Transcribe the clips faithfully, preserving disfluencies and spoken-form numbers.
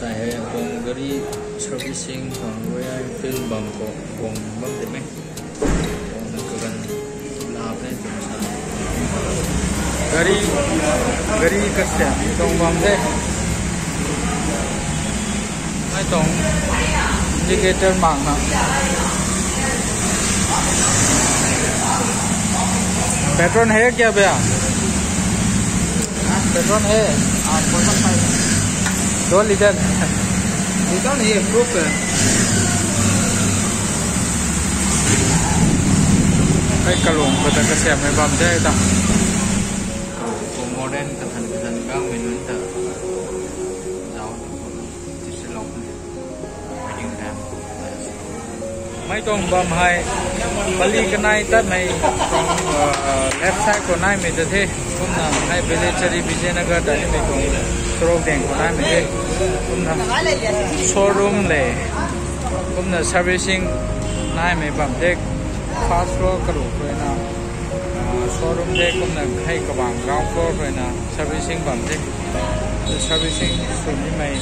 Tei hei kong gari servicing tuang Royal Enfield bam khou kong bam de me. Kong na kagan lap ne tuang sa. Gari, gari kasiam tuang bam de. Mei tuang indicator mak na. Petrol hai kya bhaiya? Petrol hai, ah, four point five. दो litre. Litre नहीं है, proof है। Kai kalung khou ta kasiam mei bam de ta. Modern kathan kathan gang mei nunc ta. Zau. Mei tuang bam hei, pali kanei tatmei tuang, uh, left side khou naimei ta the. Kumna hei Velachery Vijayanagar ta nimei tuang sorok deng khou naimei the. Kumna showroom le. Kumna servicing naimei bam the. First floor karu khou na, uh, showroom the. Kumna hei kabang ground floor khou na servicing bam the. Servicing sw nimei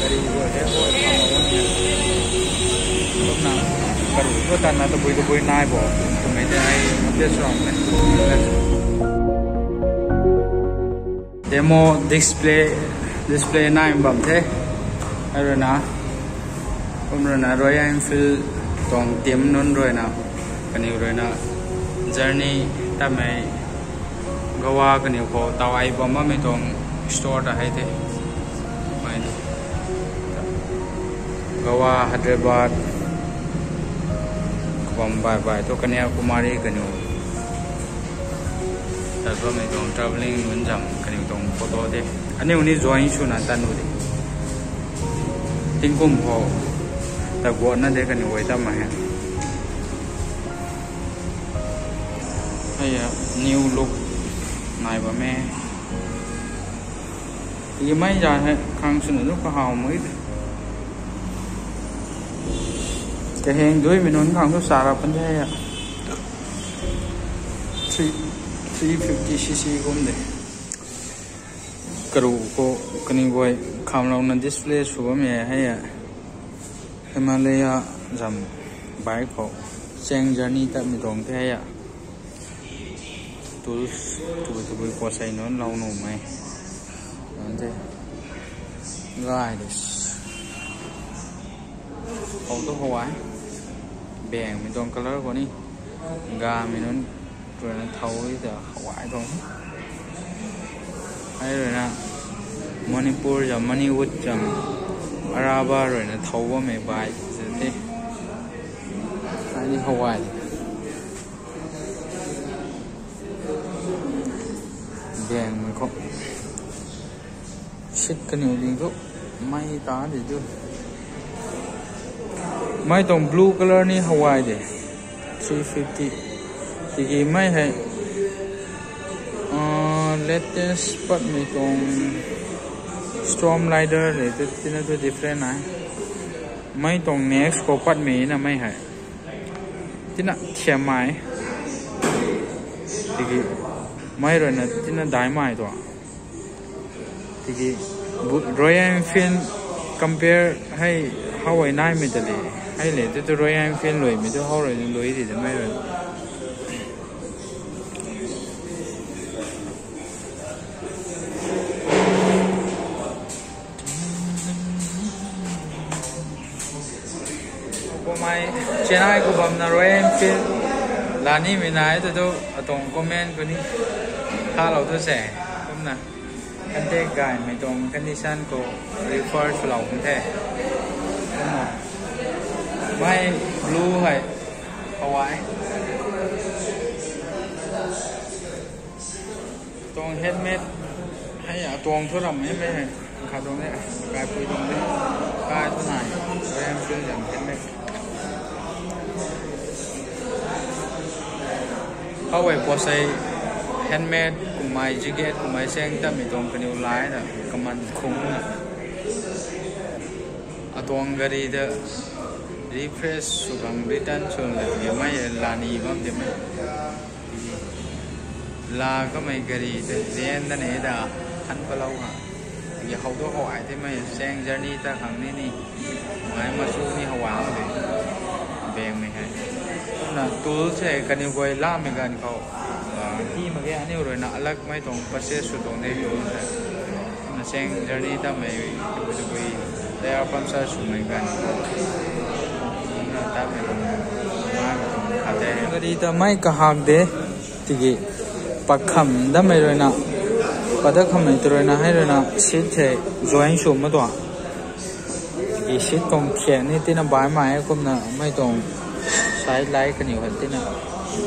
gari guay the, guay khang lou bam the. Kumna karu khou tanna tabui tabui nai bo. Twmei tei ai update sw rang e. Demo display, display nai bam the. Hei rui na, kum rui na Royal Enfield tuang team nunc rui na, kaniw rui na journey tamei Goa kaniw khou taw ai bam bammei tuang store ta hei the. Mei Goa, Hyderabad, kabam bai bai thu Kanyakumari kaniw tat bammei tuang travelling nunc zam kaniw tuang photo the. Aniu ni join swna tat nu de. Tingkum khou ta guatna de kaniw guay tamei hei. Hei, uh, new look nai bam e. Tiki mei zat hei khang swna tu kahaw mui. Kaheng duimei nunc khang tu sa ra pan the hei. Three, three fifty C C kum de. Karu khou kaniw guay khamlouna display sw bammei hei. Himalaya zam bike khou chaeng journey tatmei tuang the hei. Tools tabui tabui pua sei nunc lou numei. Nunc the. Gay de. Khou tu how ai. Bangmei tuang color khou ni. Gamei nunc rui na thow e ta how ai tuang. Hei rui na Manipur zam, Manipur zam, Araba rui na thow bammei bike ta the. Hei ni how ai. Bangmei khou. Seat kaniw ding thu mei ta de tu. Mei tuang blue color ni how ai de. Three fifty. Tiki mei hei, uh, latest patmei tuang Stormlider le tu tina tu different ai. Mei tuang next khou patmei na mei hei. Tina thiammei. Tiki mei rui na tina daimei tuang. Tiki Royal Enfield compare hei how ai naimei ta le. Hei le tu tu Royal Enfield luimei tu how rui na lui di de mei rui. Kumei Chennai khou bamna Royal Enfield la nimei nai tu tu atuang comment khou ni thalou tu se. Kumna contact gaymei tuang condition khou refer swlou kum the. Kumna mei blue hei how ai. Tuang helmet hei atuang thu ram e mei hei. Khat tuang e, kaipui tuang e. Kai thu nai, Royal Enfield zam helmet. Khou e pua sei helmet kummei, jacket kummei seng tatmei tuang kaniw lai na kaman khung na. Atuang gari ta refresh sw khang return sw la mei la ni bam de mei. La kamei gari ta zen da ne da than palou ha. How tu how ai the mei chaeng journey ta khang ni ni. Ngai masu ni how ang de. Bengmei hei. Na tool se kaniw guay lamei ganv khou. Ah, hi mak ge aniu rui na alag mei tuang purchase sw tuang de tool se. Na chaeng journey ta mei tabui tabui. Tire puncture swmei ganv khou. Na ta mei tuang. Ngai mei tuang khat de. Gari ta mei kahak de. Tiki, pakham damei rui na, padak khammei tu rui na, hei rui na, seat hei join sw ma tuang. Tiki seat tuang thiak ni tina bai mai e kumna, mei tuang side light kaniw hei tina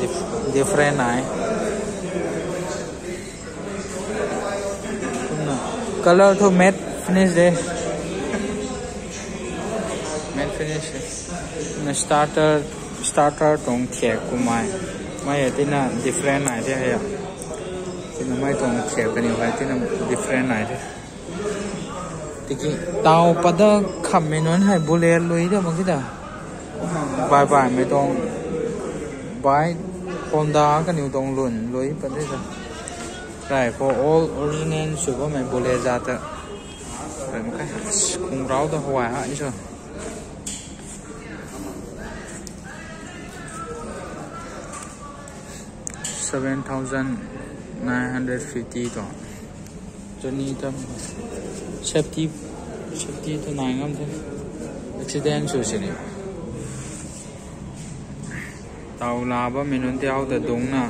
dif-, different ai. Kumna, color thu matte finish de. Matte finish de. Na starter, starter tuang thiak kumai. Mei hei tina different ai the hei. Tina mei tuang thiak kaniw hei tina different ai the. Tiki tau padak khammei nunc hei bullet lui de mak ki ta. Bai bai mei tuang bai Honda kaniw tuang lun lui pat de ta. Rai khou all original sw bammei bullet za ta. Rai mak khe. Khung rau ta how ai ha ni so. Seven thousand nine hundred fifty tuang. Journey tam safety, safety tu nai ngam the. Accident sw sini. Tau la bammei nunc tei how ta dungcna.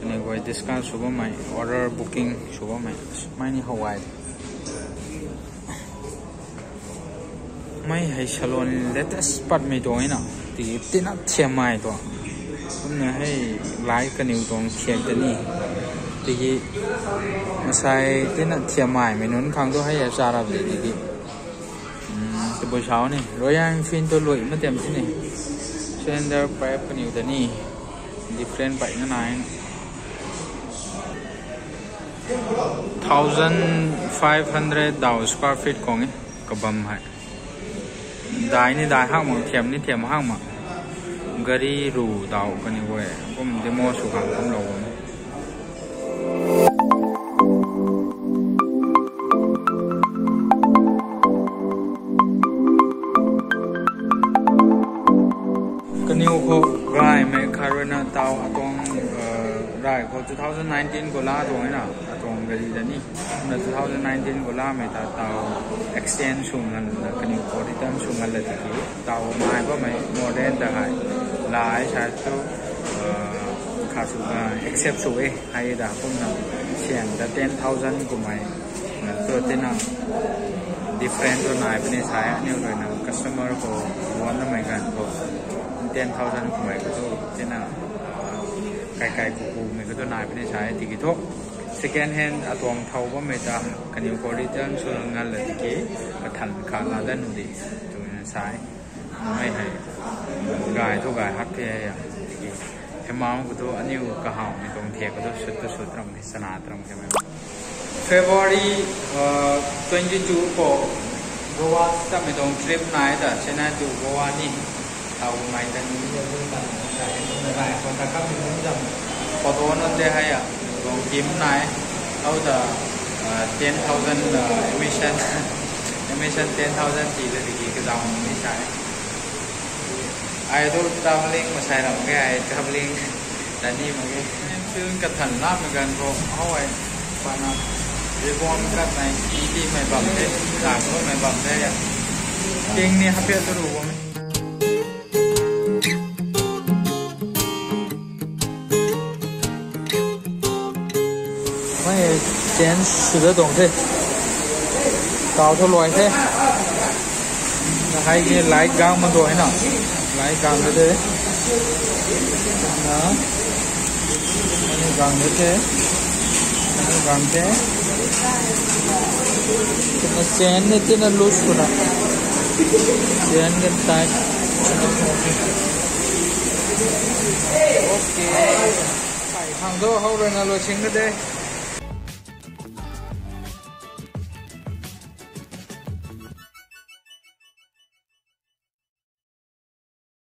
Aniu guay discuss sw bammei, order booking sw bammei. Mei ni how ai. Mei hei salon latest patmei tuang e na. Tiki tina thiammei tuang. Kumna hei light kaniw tuang thiak ta ni. Tiki masai tina thiammeimei nunc khang tu hei a charap de tiki. Hmm, tabui sau ni. Royal Enfield tu lui ma tiam sini. Cylinder pipe kaniw ta ni. Different bike na nai. Thousand five hundred daw square feet kong e, kabam hei. Dai ni dai hak mak, thiam ni thiam hak mak. Gari ru daw kaniw guay, kum demo sw khang kumlou bam e. Kaniw khou gaymei khat rui na tau atuang, uh, rai khou two thousand nineteen khou la tuang e na, atuang gari ta ni. Na two thousand nineteen khou lamei ta tau exchange sw ngan na, kaniw khou return sw ngan la tiki. Tau nai bammei modern ta hei. La e sa tu, uh, kha sw, uh, accept sw e. Hei da kumna siang ta ten thousand kumei, uh, tu tina different tu nai puni sa e, aniu rui na customer khou guan namei ganv khou ten thousand kumei khou tu tina, uh, kai kai ku kumei khou tu nai puni sa e tiki thu. Second hand atuang thau bammei ta kaniw khou return sw ngan la tiki, kathan kha la dat nu di, twna sa e. Mei hei, gay thu gay hak the hei a. Tiki, amount khou tu aniu kahawmei tuang thiak khou tu sut tu sut ram the, sana ram the mei. February, uh, twenty two khou Goa tamei tuang trip nai ta, Chennai to Goa ni. Tau mei ta ni, rai khou ta kam ni zam. Photo nunc tei hei a, tuang kim nai. How ta, uh, ten thousand, uh, emission. Emission ten thousand ti ta tiki kazauh ni sa e. Ai tu traveling masai ram ke, ai traveling ta ni mak ge. Film kathan lamei ganv khou how ai pana ribbon katnei, iti mei bam the, lak mei bam the ya. King ni hapia tu ru bam. Mei change sw da tuang the. Tau thu luai the. Na hei ni light gang ma tuang e na. Light gang de the. Na, mei gang de the. Mei gang the. Na chain ni tina loose swna. Chain ni tight. Okay. Kai khang tu how rui na luai sing de the.